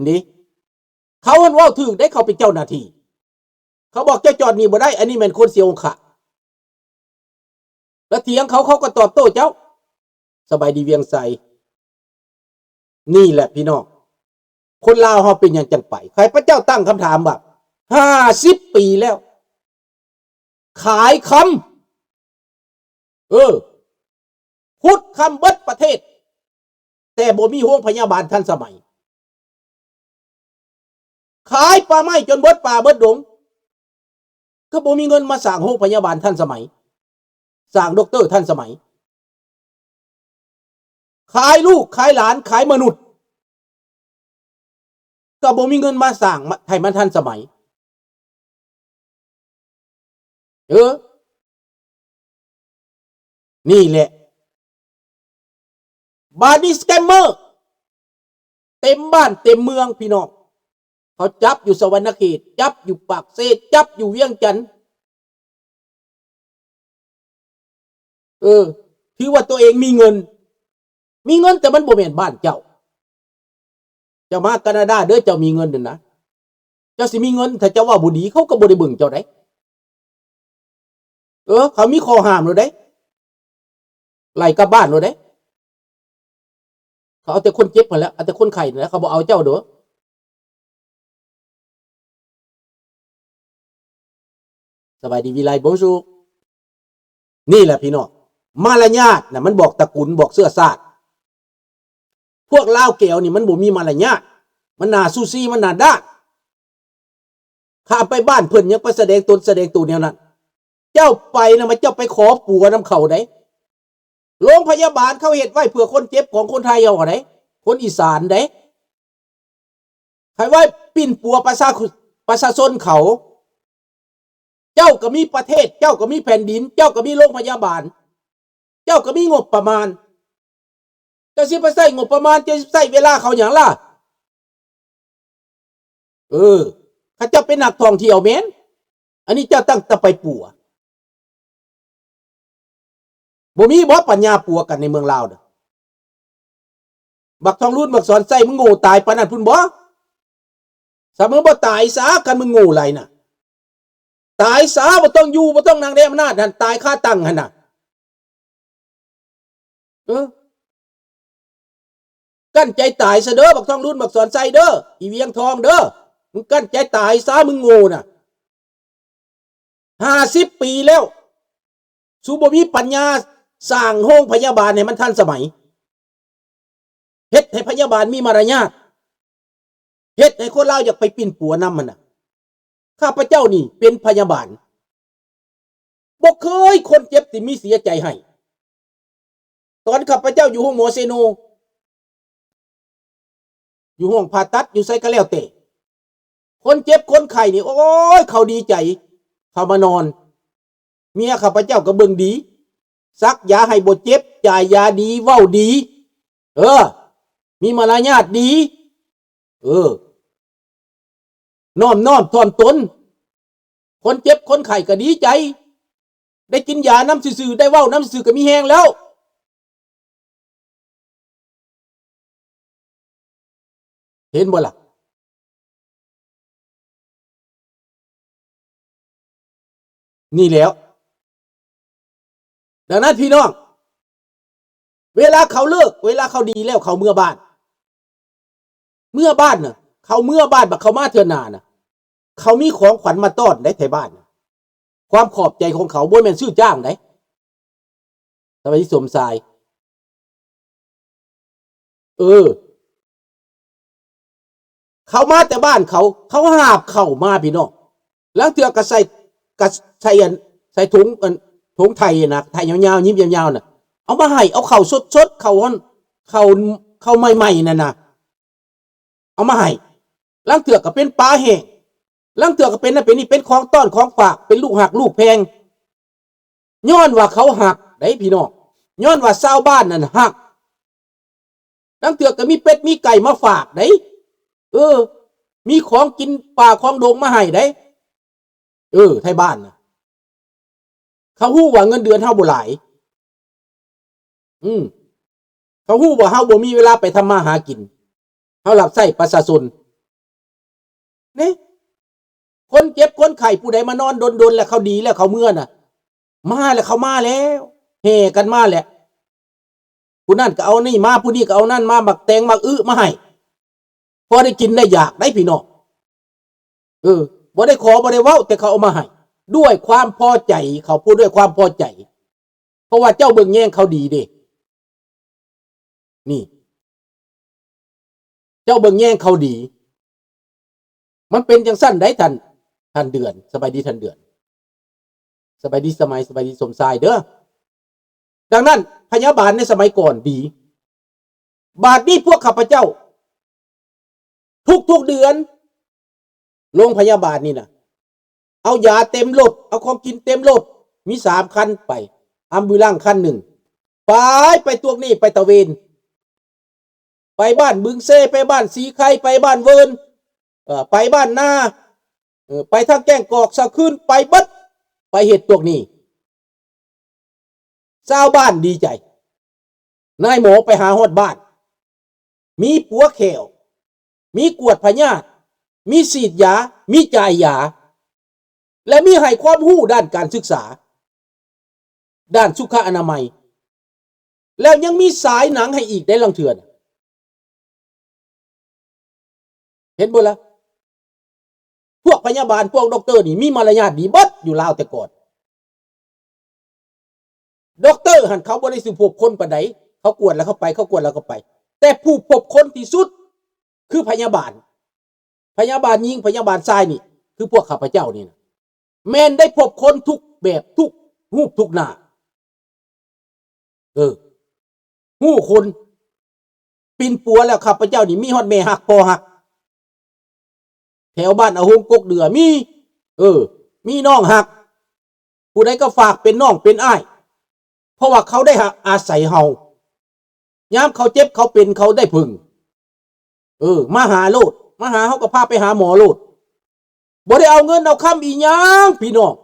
ນເດ້. ເຂົາຫັ້ນເວົ້າຖືກເດ້ ເຂົາເປັນເຈົ້າໜ້າທີ່. ເຂົາບອກເຈົ້າຈອດນີ້ບໍ່ໄດ້ ອັນນີ້ແມ່ນຄົນເສຍອົງຄະ. ແລ້ວຖຽງເຂົາ ເຂົາກໍຕອບໂຕ້ເຈົ້າ. ສະບາຍດີວຽງໄຊ. ນີ້ແຫຼະພີ່ນ້ອງ ຄົນລາວເຮົາເປັນຫຍັງຈັ່ງໄປ? ຂ້າພະເຈົ້າຕັ້ງຄຳຖາມວ່າ ຫ້າສິບປີແລ້ວ ຂາຍຄຳ ເອີ ຂຸດຄຳເບິດປະເທດ ແຕ່ບໍ່ມີໂຮງພະຍາບານທັນສະໄໝ. ຂາຍປ່າໄມ້ຈົນເບິດປ່າເບິດດົງ ກໍບໍ່ມີເງິນມາສ້າງໂຮງພະຍາບານທັນສະໄໝ, ສ້າງດັອກເຕີທັນສະໄໝ. ຂາຍລູກ, ຂາຍຫຼານ, ຂາຍມະນຸດ, ກໍບໍ່ມີເງິນມາສ້າງ ມາ ໃຫ້ມັນທັນສະໄໝ. ເອີ ນີ້ແຫຼະ ບາດນີ້ສະແກມເມີ ເຕັມບ້ານເຕັມເມືອງພີ່ນ້ອງ. ເຂົາຈັບຢູ່ສະຫວັນນະເຂດ, ຈັບຢູ່ປາກເຊ, ຈັບຢູ່ວຽງຈັນ. ເອີ ຖືວ່າຕົວເອງມີເງິນ, ມີເງິນ ແຕ່ມັນບໍ່ແມ່ນບ້ານເຈົ້າ. ເຈົ້າມາການາດາເດີ ເຈົ້າມີເງິນນັ້ນນະ, ເຈົ້າຊິມີເງິນ ຖ້າເຈົ້າເວົ້າບໍ່ດີ ເຂົາກໍບໍ່ໄດ້ເບິ່ງເຈົ້າໃດ. ເອີ ເຂົາມີຂໍ້ຫ້າມໂລດເດ້, ໄລ່ກັບບ້ານໂລດເດ້. ເຂົາເອົາແຕ່ຄົນເຈັບຫັ້ນແຫຼະ, ເອົາແຕ່ຄົນໄຂ້ຫັ້ນແຫຼະ, ເຂົາບໍ່ເອົາເຈົ້າໂດ. ສະບາຍດີວິໄລ Bonjour. ນີ້ແຫຼະພີ່ນ້ອງ ມາລະຍາດນະ ມັນບອກຕະກຸນ ບອກເຊື້ອຊາດ. ພວກລາວແກວນີ້ມັນບໍ່ມີມາລະຍາດ, ມັນໜ້າຊູຊີ, ມັນໜ້າດ້ານ. ຂ້າໄປບ້ານເພິ່ນຍັງໄປສະແດງຕົນສະແດງໂຕແນວນັ້ນ. ເຈົ້າໄປນະ ມາເຈົ້າໄປຂໍປົວນຳເຂົາໃດ. ໂລງພະຍາບານເຂົາເຮັດໄວ້ເພື່ອຄົນເຈັບຂອງຄົນໄທເຮົາໃດ, ຄົນອີສານໃດ. ໃຫ້ໄວ້ປິ່ນປົວປະຊາ ປະຊາຊົນເຂົາ. ເຈົ້າກໍມີປະເທດ, ເຈົ້າກໍມີແຜ່ນດິນ, ເຈົ້າກໍມີໂລງພະຍາບານ, ເຈົ້າກໍມີງົບປະມານ. ເຈົ້າຊິໄປໃຊ້ງົບປະມານ, ເຈົ້າຊິໃຊ້ເວລາເຂົາຫຍັງລະ? ເອີ ເຂົາເຈົ້າເປັນນັກທ່ອງທ່ຽວແມ່ນ, ອັນນີ້ເຈົ້າຕັ້ງແຕ່ໄປປົວ. ບໍ່ມີບໍ່ປັນຍາປົວກັນໃນເມືອງລາວນະ? ບັກທອງລຸນ ບັກສອນໄຊ ມຶງໂງ່ຕາຍປານນັ້ນພຸ້ນບໍ່? ສະເໝີບໍ່ຕາຍຊະ ຄັນມຶງໂງ່ຫຼາຍນະ. ຕາຍຊະ ບໍ່ຕ້ອງຢູ່ ບໍ່ຕ້ອງນັ່ງໃນອຳນາດຫັ້ນ, ຕາຍຄາຕັ່ງຫັ້ນນະ. ເອີ ກັ້ນໃຈຕາຍຊະເດີ ບັກທອງລຸນ ບັກສອນໄຊເດີ ອີວຽງທອງເດີ, ມຶງກັ້ນໃຈຕາຍຊະ ມຶງໂງ່ນະ. ຫ້າສິບປີແລ້ວ ສູບໍ່ມີປັນຍາສ້າງໂຮງພະຍາບານໃຫ້ມັນທັນສະໄໝ, ເຮັດໃຫ້ພະຍາບານມີມາລະຍາດ, ເຮັດໃຫ້ຄົນລາວຢາກໄປປິ່ນປົວນຳຫັ້ນນະ. ຂ້າພະເຈົ້ານີ້ເປັນພະຍາບານ, ບໍ່ເຄີຍຄົນເຈັບທີ່ມີເສຍໃຈໃຫ້. ຕອນຂ້າພະເຈົ້າຢູ່ໂຮງໝໍເຊໂນ, ຢູ່ຫ້ອງຜ່າຕັດ ຢູ່ໃສກໍແລ້ວແຕ່, ຄົນເຈັບຄົນໄຂ້ນີ້ ໂອ້ຍ ເຂົາດີໃຈ, ເຂົາມານອນ, ເມຍຂ້າພະເຈົ້າກໍເບິ່ງດີ, ສັກຢາໃຫ້ບໍ່ເຈັບ, ຈ່າຍຢາດີ, ເວົ້າດີ, ເອີ ມີມາລະຍາດດີ, ເອີ ນອບນ້ອມຖ່ອມຕົນ. ຄົນເຈັບຄົນໄຂ້ກໍດີໃຈ, ໄດ້ກິນຢານຳຊື່ໆ, ໄດ້ເວົ້ານຳຊື່ໆ ກໍມີແຮງແລ້ວ. ເຫັນບໍ່ລະ? ນີ້ແຫຼ້ວ. ດັ່ງນັ້ນພີ່ນ້ອງ, ເວລາເຂົາເລີກ, ເວລາເຂົາດີແລ້ວ, ເຂົາເມືອບ້ານ, ເມືອບ້ານນະ, ເຂົາເມືອບ້ານ, ບັດເຂົາມາເທື່ອໜ້ານະ, ເຂົາມີຂອງຂວັນມາຕ້ອນໄດ໋ ໄທບ້ານນະ. ຄວາມຂອບໃຈຂອງເຂົາບໍ່ແມ່ນຊື້ຈ້າງໃດ໋. ສະບາຍດີສົມຊາຍ. ເອີ ເຂົາມາແຕ່ບ້ານເຂົາ, ເຂົາຫາບເຂົ້າມາພີ່ນ້ອງ, ລາງເທື່ອກໍໃສ່, ກໍໃສ່ອັນ, ໃສ່ຖົງ, ອັນ, ຖົງໄຖນະ, ໄຖຍາວໆ, ຫຍິບຍາວໆນະ, ເອົາມາໃຫ້, ເອົາເຂົ້າສົດໆ, ເຂົ້າຮ້ອນ, ເຂົ້າ, ເຂົ້າໃໝ່ໆນັ້ນນະ. ເອົາມາໃຫ້, ລາງເທື່ອກໍເປັນປາແຫ້ງ, ລາງເທື່ອກໍເປັນນັ້ນເປັນນີ້, ເປັນຂອງຕ້ອນຂອງຝາກ, ເປັນລູກຮັກລູກແພງ, ຍ້ອນວ່າເຂົາຮັກໄດ໋ພີ່ນ້ອງ, ຍ້ອນວ່າຊາວບ້ານນັ້ນຮັກ. ລາງເທື່ອກໍມີເປັດມີໄກ່ມາຝາກໄດ໋, ເອີ ມີຂອງກິນປ່າຂອງດົງມາໃຫ້ໄດ໋. ເອີ ໄທບ້ານນະ, ເຂົາຮູ້ວ່າເງິນເດືອນເຮົາບໍ່ຫຼາຍ. ອືມ ເຂົາຮູ້ວ່າເຮົາບໍ່ມີເວລາໄປທຳມາຫາກິນ, ເຮົາຮັບໃຊ້ປະຊາຊົນ, ນີ້ ຄົນເຈັບຄົນໄຂ້ ຜູ້ໃດມານອນດົນໆ ແລ້ວເຂົາດີແລ້ວເຂົາເມືອນະ ມາແລ້ວ ເຂົາມາແລ້ວ ແຫ່ກັນມາແຫຼະ ຜູ້ນັ້ນກໍເອົານີ້ມາ ຜູ້ນີ້ກໍເອົານັ້ນມາ ໝາກແຕງໝາກອຶມາໃຫ້ ພໍໄດ້ກິນໄດ້ຢາກໄດ໋ພີ່ນ້ອງ. ເອີ ບໍ່ໄດ້ຂໍບໍ່ໄດ້ເວົ້າ ແຕ່ເຂົາເອົາມາໃຫ້ ດ້ວຍຄວາມພໍໃຈ ເຂົາເວົ້າດ້ວຍຄວາມພໍໃຈ ເພາະວ່າເຈົ້າເບິ່ງແຍງເຂົາດີເດ້ ນີ້ ເຈົ້າເບິ່ງແຍງເຂົາດີ ມັນເປັນຈັ່ງຊັ້ນໄດ໋ທ່ານ ທ່ານເດືອນ ສະບາຍດີທ່ານເດືອນ ສະບາຍດີສະໄໝ ສະບາຍດີສົມຊາຍເດີ. ດັ່ງນັ້ນພະຍາບານໃນສະໄໝກ່ອນດີ ບາດນີ້ພວກຂ້າພະເຈົ້າ ທຸກໆເດືອນ ໂລງພະຍາບານນີ້ນະ ເອົາຢາເຕັມລົດ ເອົາຂອງກິນເຕັມລົດ ມີສາມຄັນໄປ ອຳບູລັນຄັນໜຶ່ງ ໄປ ໄປຕົວນີ້ ໄປຕະເວນ ໄປບ້ານບຶງເຊ ໄປບ້ານສີໄຄ ໄປບ້ານເວີນ ເອີ ໄປບ້ານນາ ເອີ ໄປທາງແກ້ງກອກ ສະຄືນ ໄປເບິດ ໄປເຮັດຕົວນີ້ ຊາວບ້ານດີໃຈ ນາຍໝໍໄປຫາຮອດບ້ານ ມີປົວແຂ້ວ ມີກວດພະຍາດ ມີສີດຢາ ມີຈ່າຍຢາ ແລະ ມີໃຫ້ຄວາມຮູ້ດ້ານການສຶກສາ ດ້ານສຸຂະອະນາໄມ ແລ້ວຍັງມີສາຍໜັງໃຫ້ອີກໃນລາງເທື່ອນະ ເຫັນບໍ່ລະ? ພວກພະຍາບານ ພວກດັອກເຕີນີ້ມີມາລະຍາດດີເບິດຢູ່ລາວແຕ່ກ່ອນ. ດັອກເຕີຫັ້ນເຂົາບໍ່ໄດ້ສູ່ພົບຄົນປານໃດ ເຂົາກວດແລ້ວເຂົາໄປ ເຂົາກວດແລ້ວເຂົາໄປ ແຕ່ຜູ້ພົບຄົນທີ່ສຸດຄືພະຍາບານ ພະຍາບານຍິງ ພະຍາບານຊາຍນີ້ ຄືພວກຂ້າພະເຈົ້ານີ້ນະ ແມ່ນໄດ້ພົບຄົນທຸກແບບ ທຸກຮູບ ທຸກໜ້າ ເອີ ຮູ້ຄົນ ປິ່ນປົວແລ້ວ ຂ້າພະເຈົ້ານີ້ມີຮອດແມ່ຮັກພໍ່ຮັກ ແຖວບ້ານອາໂຮງກົກເດືອມີ ເອີ ມີນ້ອງຮັກ ຜູ້ໃດກໍຝາກເປັນນ້ອງເປັນອ້າຍ ເພາະວ່າເຂົາໄດ້ອາໄສເຮົາ ຍາມເຂົາເຈັບເຂົາເປັນເຂົາໄດ້ເພິ່ງ ເອີ ມາຫາໂລດ ມາຫາເຮົາກໍພາໄປຫາໝໍໂລດ ບໍ່ໄດ້ເອົາເງິນເອົາຄຳອີ່ຫຍັງພີ່ນ້ອງ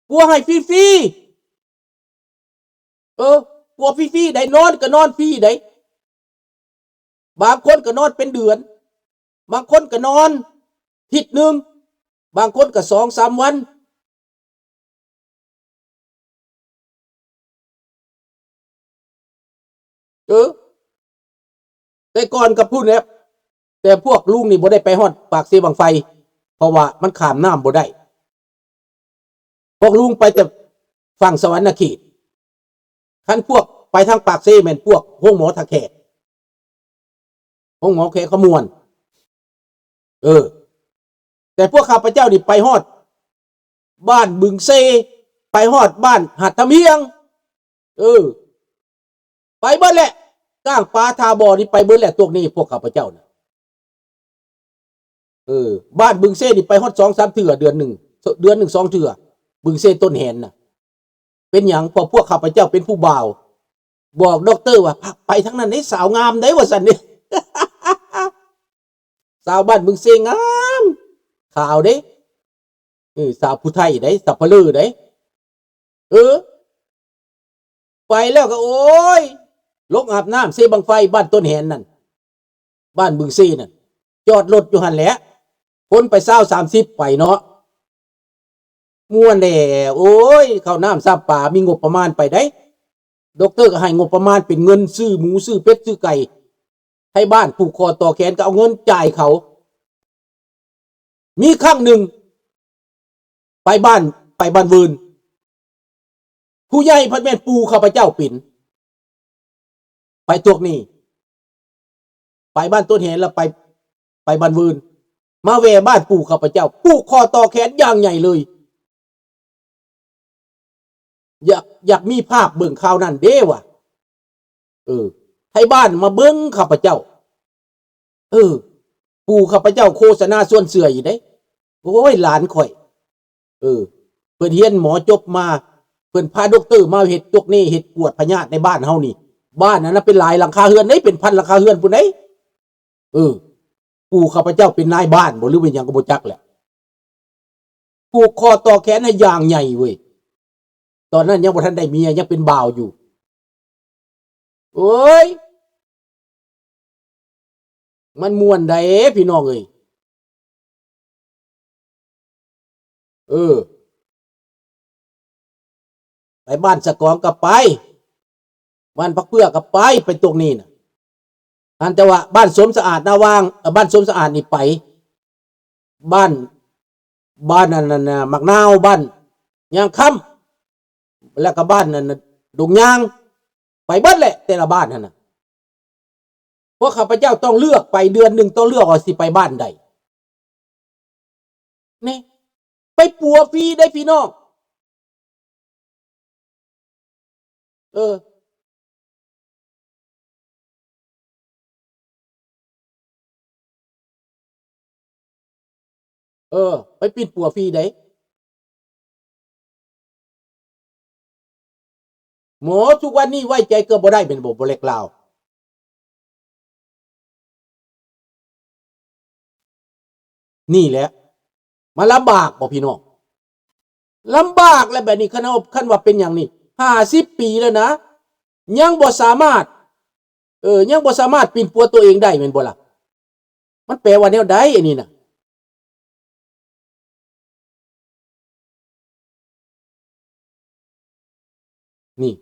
ປົວໃຫ້ຟຣີໆ ເອີ ປົວຟຣີໆ ໄດ້ນອນກໍນອນຟຣີໄດ໋ ບາງຄົນກໍນອນເປັນເດືອນ ບາງຄົນກໍນອນທິດໜຶ່ງ ບາງຄົນກໍສອງສາມວັນ ເອີ ແຕ່ກ່ອນກໍພຸ້ນແຫຼະ ແຕ່ພວກລຸງນີ້ບໍ່ໄດ້ໄປຮອດປາກເຊບັ້ງໄຟ ເພາະວ່າມັນຂ້າມນ້ຳບໍ່ໄດ້ ພວກລຸງໄປແຕ່ຝັ່ງສະຫວັນນະເຂດ ຄັນພວກໄປທາງປາກເຊແມ່ນພວກໂຮງໝໍທ່າແຂກ ໂຮງໝໍແຂວງຄຳມ່ວນ ເອີ ແຕ່ພວກຂ້າພະເຈົ້ານີ້ໄປຮອດບ້ານບຶງເຊ ໄປຮອດບ້ານຫາດທຳຮຽງ ເອີ ໄປເບິດແຫຼະ ກ້າງປາ ທ່າບໍ່ ນີ້ໄປເບິດແຫຼະ ພວກນີ້ ພວກຂ້າພະເຈົ້ານະ ເອີ ບ້ານບຶງເຊນີ້ໄປຮອດສອງສາມເທື່ອ ເດືອນໜຶ່ງ ເດືອນໜຶ່ງສອງເທື່ອ ບຶງເຊຕົ້ນແຫນນະ ເປັນຫຍັງ? ເພາະພວກຂ້າພະເຈົ້າເປັນຜູ້ບ່າວ ບອກດັອກເຕີວ່າ ໄປທາງນັ້ນເດ້ ສາວງາມເດ້ ວ່າຊັ້ນເດ້ ສາວບ້ານບຶງເຊງາມ ຂາວເດ້ ເອີ ສາວຜູ້ໄທເດ້ ສັບພະເລີເດ້ ເອີ ໄປແລ້ວກໍ ໂອ້ຍ ລົງອາບນ້ຳເຊບັ້ງໄຟ ບ້ານຕົ້ນແຫນນັ້ນ ບ້ານບຶງເຊນັ້ນ ຈອດລົດຢູ່ຫັ້ນແຫຼະ ຄົນໄປຊາວສາມສິບໄປເນາະ ມ່ວນແຫຼະ ໂອ້ຍ ເຂົ້ານ້ຳຊຳປາ ມີງົບປະມານໄປໃດ໋ ດັອກເຕີກໍໃຫ້ງົບປະມານເປັນເງິນຊື້ໝູ ຊື້ເປັດ ຊື້ໄກ່ ໄທບ້ານຜູກຄໍຕໍ່ແຂນກໍເອົາເງິນຈ່າຍເຂົາ ມີຄັ້ງໜຶ່ງ ໄປບ້ານ ໄປບ້ານເວີນ ຜູ້ໃຫຍ່ພັດແມ່ນປູ່ຂ້າພະເຈົ້າເປັນ ໄປຕົວນີ້ ໄປບ້ານຕົ້ນແຫນ ແລ້ວໄປ ໄປບ້ານເວີນ ມາແວ່ບ້ານປູ່ຂ້າພະເຈົ້າ ຜູກຄໍຕໍ່ແຂນຢ່າງໃຫຍ່ເລີຍ ຢາກ ຢາກມີພາບເບິ່ງຄາວນັ້ນເດ້ວ່າ ເອີ ໃຫ້ບ້ານມາເບິ່ງຂ້າພະເຈົ້າ ເອີ ປູ່ຂ້າພະເຈົ້າໂຄສະນາຊວນເຊື່ອອີກເດ້ ໂອ້ຍ ຫຼານຂ້ອຍ ເອີ ເພິ່ນຮຽນໝໍຈົບມາ ເພິ່ນພາດັອກເຕີມາເຮັດຕົວນີ້ ເຮັດກວດພະຍາດໃນບ້ານເຮົານີ້ ບ້ານນັ້ນນະເປັນຫຼາຍຫຼັງຄາເຮືອນເດ້ ເປັນພັນຫຼັງຄາເຮືອນພຸ້ນເດ້ ເອີ ປູ່ຂ້າພະເຈົ້າເປັນນາຍບ້ານບໍ່ ຫຼືເປັນຫຍັງກໍບໍ່ຈັກແຫຼະ ຜູກຄໍຕໍ່ແຂນໃຫ້ຢ່າງໃຫຍ່ເວີຍ ຕອນນັ້ນຍັງບໍ່ທັນໄດ້ເມຍ ຍັງເປັນບ່າວຢູ່ ໂອ້ຍ ມັນມ່ວນໃດ໋ພີ່ນ້ອງເອີຍ ເອີ ໄປບ້ານສະກອງກໍໄປ, ບ້ານຜັກເຜືອກໍໄປ, ໄປຕົງນີ້ນະ. ອັນ ແຕ່ວ່າບ້ານສົມສະອາດນາຫວ່າງ, ເອີ ບ້ານສົມສະອາດນີ້ໄປ, ບ້ານ ບ້ານອັນນັ້ນນະ ໝາກນາວ, ບ້ານຍາງຄຳ ແລ້ວກໍບ້ານອັນນັ້ນ ດົງຍາງ, ໄປເບິດແຫຼະແຕ່ລະບ້ານຫັ້ນນະ. ພວກຂ້າພະເຈົ້າຕ້ອງເລືອກໄປ, ເດືອນໜຶ່ງຕ້ອງເລືອກວ່າຊິໄປບ້ານໃດ. ນີ້ ໄປປົວຟຣີເດ້ພີ່ນ້ອງ. ເອີ ເອີ ໄປປິ່ນປົວຟຣີເດ້. ໝໍທຸກວັນນີ້ໄວ້ໃຈເກືອບບໍ່ໄດ້ແມ່ນບໍ່? ບໍ່ເລັກລາວ. ນີ້ແຫຼະ ມັນລຳບາກບໍ່ພີ່ນ້ອງ? ລຳບາກແລ້ວບາດນີ້. ຄັນເຮົາ ຄັນວ່າເປັນຫຍັງນີ້ ຫ້າສິບປີແລ້ວນະ ຍັງບໍ່ສາມາດ ເອີ ຍັງບໍ່ສາມາດປິ່ນປົວຕົວເອງໄດ້ແມ່ນບໍ່ລະ? ມັນແປວ່າແນວໃດອັນນີ້ນະ? ນີ້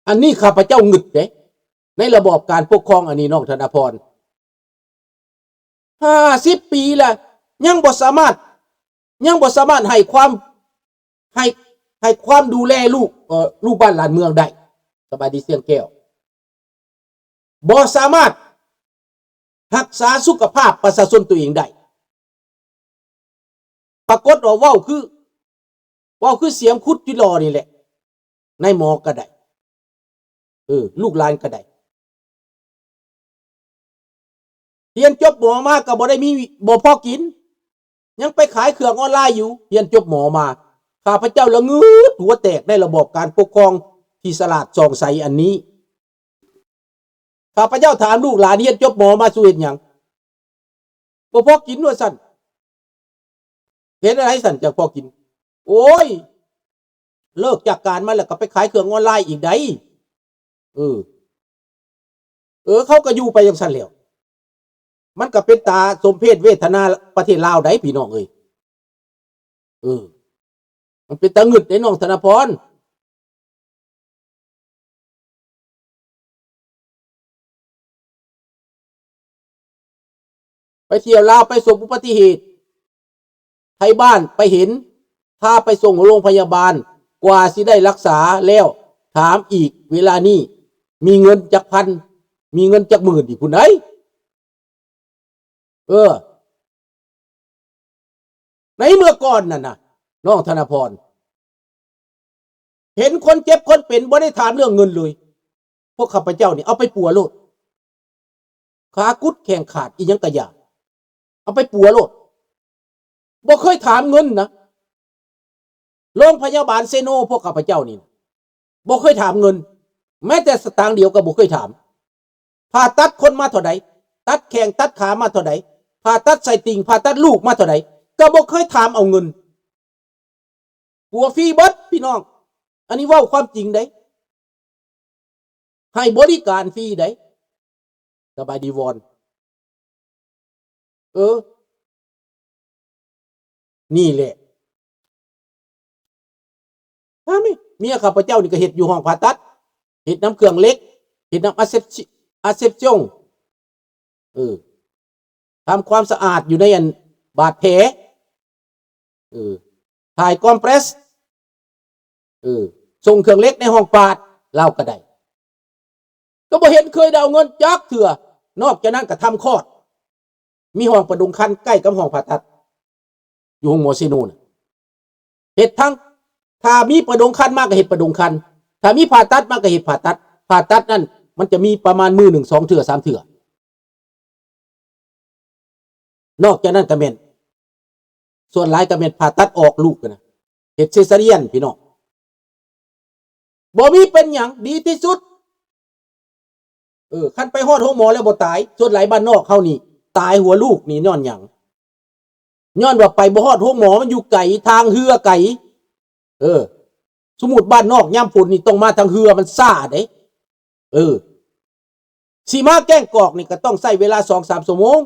ອັນນີ້ຂ້າພະເຈົ້າງຶດເດ້ ໃນລະບອບການປົກຄອງອັນນີ້ ນ້ອງທະນະພອນ. ຫ້າສິບປີແລ້ວ ຍັງບໍ່ສາມາດ ຍັງບໍ່ສາມາດໃຫ້ຄວາມ ໃຫ້ ໃຫ້ຄວາມດູແລລູກ ເອີ ລູກບ້ານຫຼານເມືອງໄດ້. ສະບາຍດີ ສຽງແກ້ວ. ບໍ່ສາມາດຮັກສາສຸຂະພາບປະຊາຊົນຕົວເອງໄດ້. ປາກົດວ່າເວົ້າຄື ເວົ້າຄືສຽມຂຸດຈິລໍນີ້ແຫຼະ. ນາຍໝໍກໍໄດ້ ເອີ ລູກຫຼານກໍໄດ້. ຮຽນຈົບໝໍມາກໍບໍ່ໄດ້ມີ ບໍ່ພໍກິນ, ຍັງໄປຂາຍເຄື່ອງອອນລາຍຢູ່. ຮຽນຈົບໝໍມາ ຂ້າພະເຈົ້າລະງຶດຫົວແຕກໃນລະບອບການປົກຄອງທີ່ສະຫຼາດສ່ອງໃສອັນນີ້. ຂ້າພະເຈົ້າຖາມລູກຫຼານ ຮຽນຈົບໝໍມາສູ່ເຮັດຫຍັງ? ບໍ່ພໍກິນວ່າຊັ້ນ. ເຮັດແນວໃດຊັ້ນຈັ່ງພໍກິນ? ໂອ້ຍ ເລີກຈາກການມາແລ້ວກໍໄປຂາຍເຄື່ອງອອນລາຍອີກໃດ໋. ເອີ ເອີ ເຂົາກໍຢູ່ໄປຈັ່ງຊັ້ນແຫຼ້ວ. ມັນກໍເປັນຕາສົມເພດເວທະນາປະເທດລາວໃດ໋ ພີ່ນ້ອງເອີຍ. ເອີ ມັນເປັນຕາງຶດເດ້ ນ້ອງທະນະພອນ. ໄປທ່ຽວລາວ ປະສົບອຸບັດຕິເຫດ, ໄທບ້ານໄປເຫັນ ພາໄປສົ່ງໂຮງພະຍາບານ, ກວ່າຊິໄດ້ລັກສາແລ້ວ ຖາມອີກ ເວລານີ້ມີເງິນຈັກພັນ ມີເງິນຈັກໝື່ນອີກພຸ້ນໃດ໋. ເອີ ໃນເມື່ອກ່ອນນັ້ນນະ ນ້ອງທະນະພອນ ເຫັນຄົນເຈັບຄົນເປັນ ບໍ່ໄດ້ຖາມເລື່ອງເງິນເລີຍ. ພວກຂ້າພະເຈົ້ານີ້ເອົາໄປປົວໂລດ. ຂາກຸດແຂ້ງຂາດ ອີ່ຫຍັງກະຢ່າ ເອົາໄປປົວໂລດ. ບໍ່ເຄີຍຖາມເງິນນະ. ໂລງພະຍາບານເຊໂນ ພວກຂ້າພະເຈົ້ານີ້ນະ ບໍ່ເຄີຍຖາມເງິນ ແມ້ແຕ່ສະຕາງດຽວກໍບໍ່ເຄີຍຖາມ. ຜ່າຕັດຄົນມາເທົ່າໃດ? ຕັດແຂ້ງຕັດຂາມາເທົ່າໃດ? ຜ່າຕັດໄສ້ຕິ່ງ ຜ່າຕັດລູກມາເທົ່າໃດ? ກໍບໍ່ເຄີຍຖາມເອົາເງິນ. ປົວຟຣີເບິດພີ່ນ້ອງ. ອັນນີ້ເວົ້າຄວາມຈິງເດ້. ໃຫ້ບໍລິການຟຣີໃດ໋. ສະບາຍດີວອນ. ເອີ ນີ້ແຫຼະ. ຖາມນີ້ ເມຍຂ້າພະເຈົ້ານີ້ກໍເຮັດຢູ່ຫ້ອງຜ່າຕັດ, ເຮັດນຳເຄື່ອງເຫຼັກ, ເຮັດນຳອາເຊັບ ອາເຊັບຊົງ. ເອີ ທຳຄວາມສະອາດຢູ່ໃນອັນບາດແຜ. ເອີ ຖ່າຍຄອມເພຣສ ເອີ ສົ່ງເຄື່ອງເຫຼັກໃນຫ້ອງປາດ ລາວກໍໄດ້. ກໍບໍ່ເຫັນເຄີຍໄດ້ເອົາເງິນຈັກເທື່ອ. ນອກຈາກນັ້ນກໍທຳຄອດ. ມີຫ້ອງປະດົງຄັນໃກ້ກັບຫ້ອງຜ່າຕັດ ຢູ່ໂຮງໝໍເຊໂນນະ. ເຮັດທັງ ຖ້າມີປະດົງຄັນມາກໍເຮັດປະດົງຄັນ, ຖ້າມີຜ່າຕັດມາກໍເຮັດຜ່າຕັດ. ຜ່າຕັດນັ້ນມັນຈະມີປະມານມື້ໜຶ່ງສອງເທື່ອສາມເທື່ອ. ນອກຈາກນັ້ນກໍແມ່ນ ສ່ວນຫຼາຍກໍແມ່ນຜ່າຕັດອອກລູກນະ, ເຮັດເຊຊາຣຽນ ພີ່ນ້ອງ. ບໍ່ມີເປັນຫຍັງ ດີທີ່ສຸດ. ເອີ ຄັນໄປຮອດໂຮງໝໍແລ້ວບໍ່ຕາຍ. ສ່ວນຫຼາຍບ້ານນອກເຮົານີ້ຕາຍຫົວລູກນີ້ຍ້ອນຫຍັງ? ຍ້ອນວ່າໄປບໍ່ຮອດໂຮງໝໍ, ມັນຢູ່ໄກ, ທາງເຮືອໄກ. ເອີ ສົມມຸດບ້ານນອກຍາມຝົນນີ້ຕ້ອງມາທາງເຮືອ, ມັນຊ້າເດ້. ເອີ ຊິມາແກ້ງກອກນີ້ກໍຕ້ອງໃຊ້ເວລາສອງສາມຊົ່ວໂມງ.